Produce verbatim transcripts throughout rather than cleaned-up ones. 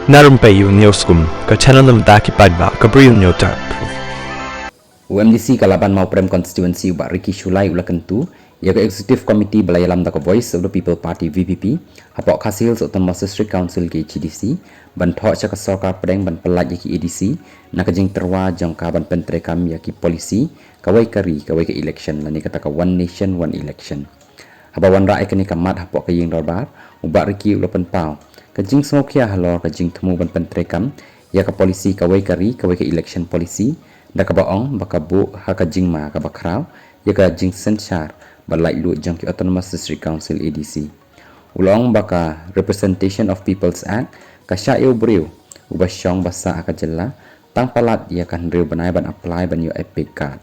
Na rympei u Newskum, ka channel na bynta ki paidbah, ka Bri u Newtap. U MDC ka Laban Mawprem Constituency u Bah Ricky Shullai u la kyntu ïa ka Executive Committee ba la ïalam da ka Voice of the People Party, VPP, hapoh Khasi Hills Autonomous District Council, KHADC, ban thoh sha ka sorkar pdeng ban pyllait ïa ki ADC na ka jingtyrwa jong ka ban pyntreikam ïa ki policy kawei ka ri kawei ka election, lane kata ka One Nation One Election. Haba wanrah ïa kane ka mat hapoh ka ïing dorbar, u Bah Ricky u la pynpaw ka jingsngewkhia halor ka jingthmu ban pyntreikam ïa ka policy kawei ka ri kawei ka election policy, da kaba ong ba ka buh ha ka jingma kaba khraw ïa ka jingsynshar ba laitluid jong ki Autonomous District Council, ADC. U la ong ba ka Representation of People's Act ka shah ïa u briew uba shong ba sah ha ka jylla tang palat ïa ka hynriew bnai ban apply ban ïoh EPIC card.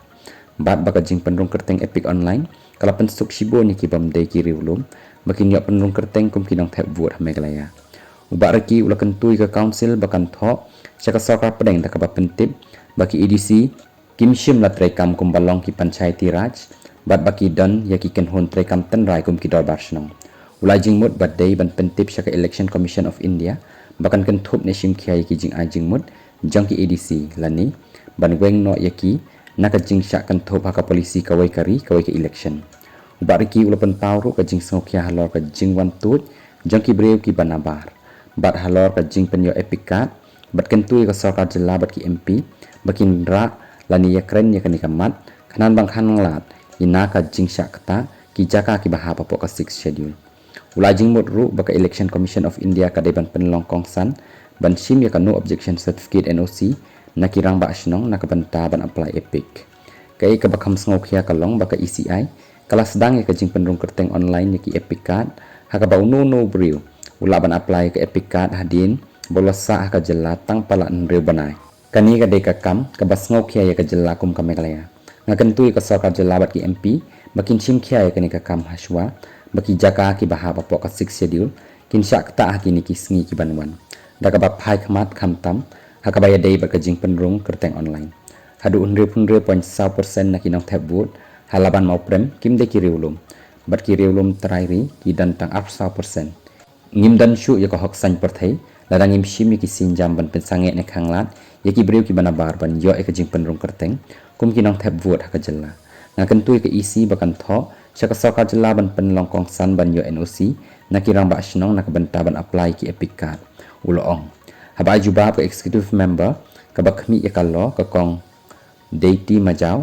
Bad ba ka jingpynrung kyrteng EPIC online ka la pynsuk shibun ïa ki bym dei ki riewlum ba kin ïoh pynrung kyrteng kum ki nongthep vote ha Meghalaya. U Bah Ricky u la kyntu ïa ka council ba kan thoh sha ka sorkar pdeng da kaba pyntip ba ki ADC kim shym la treikam kumba long ki Panchayati Raj bad ba ki don ïa ki kynhun treikam tynrai kum ki dorbar shnong. U la ai jingmut ba dei ban pyntip sha ka Election Commission of India ba kan kynthup ne shimkhia ïa ki jingai jingmut jong ki ADC, lane ban weng noh ïa ki na ka jingshah kynthup ha ka policy kawei ka ri kawei ka election. U Bah Ricky u la pynpaw ruh ka jingsngewkhia halor ka jingwan tuid jong ki briew kiba nabar bad halor ka jingpynïoh EPIC card, bad kyntu ïa ka sorkar jylla bad ki MP ba kin rah lane ïakren ïa kane ka mat khnang ban khanglad ïa na ka jingshah ktah ki jaka kiba hap hapoh ka Sixth Schedule. U la ai jingmut ruh ba ka Election Commission of India ka dei ban pynlong kongsan ban shim ïa ka No Objection Certificate, NOC, na ki rangbah shnong na ka bynta ban apply EPIC. Kaei kaba kham sngewkhia ka long ba ka ECI ka la sdang ïa ka jingpynrung kyrteng online ïa ki EPIC card, ha kaba uno uno u briew u lah ban apply ïa ka EPIC card hadien ba u la sah ha ka jylla tang palat hynriew bnai. Kane ka dei ka kam kaba sngewkhia ïa ka jylla kum ka Meghalaya. Nga kyntu ïa ka sorkar jylla bad ki MP ba kin shimkhia ïa kane ka kam hashwa ba ki jaka kiba hap hapoh ka Sixth Schedule kin shah ktah ha kine ki sngi ki ban wan, da kaba phai khmat khamtam ha kaba ïadei bad ka jingpynrung kyrteng online. Haduh hynriew phew hynriew point saw percent na ki nongthep vote ha Laban Mawprem kim dei ki riewlum, bad ki riewlum trai ri ki don tang arphew saw percent. Ngim don shuh ïa ka hok saiñ pyrthei lada ngim shim ïa ki sienjam ban pynsangeh ne khanglad ïa ki briew kiba nabar ban ïoh ïa ka jingpynrung kyrteng kum ki nongthep vote ha ka jylla. Nga kyntu ïa ka EC ba kan thoh sha ka sorkar jylla ban pynlong kongsan ban ïoh NOC na ki rangbah shnong na ka bynta ban apply ïa ki EPIC card, u la ong. Haba ai jubab, ka Executive Member kaba khmih ïa ka law, ka Kong Deity Majaw,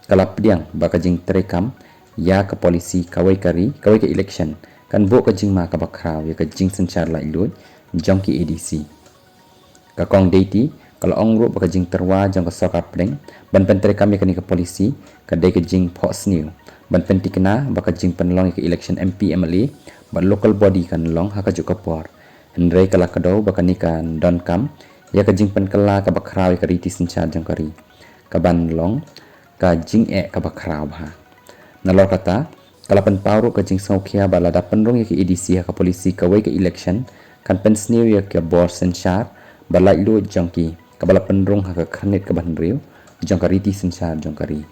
ka la pdiang ba ka jingtreikam ïa ka policy kawei ka ri kawei ka election kan buh ka jingma kaba khraw ïa ka jingsynshar laitluid jong ki ADC. Ka Kong Deity ka la ong ruh ba ka jingtyrwa jong ka sorkar pdeng ban pyntreikam ïa kane ka policy ka dei ka jingphohsniew ban pynthikna ba ka jingpynlong ïa ka election MP, MLA bad local body kan long ha kajuh ka por. Hynrei ka la kdew ba kane kan donkam ïa ka jingpynkylla kaba khraw ïa ka riti synshar jong ka ri, kaban long ka jingeh kaba khraw bha. Nalor kata, ka la pynpaw ruh ka jingsngewkhia ba lada pynrung ïa ka ADC ha ka policy kawei ka election kan pynsniew ïa ka bor synshar ba laitluid jong ki, kaba la pynrung ha ka khyrnit kaba hynriew jong ka riti synshar jong ka ri.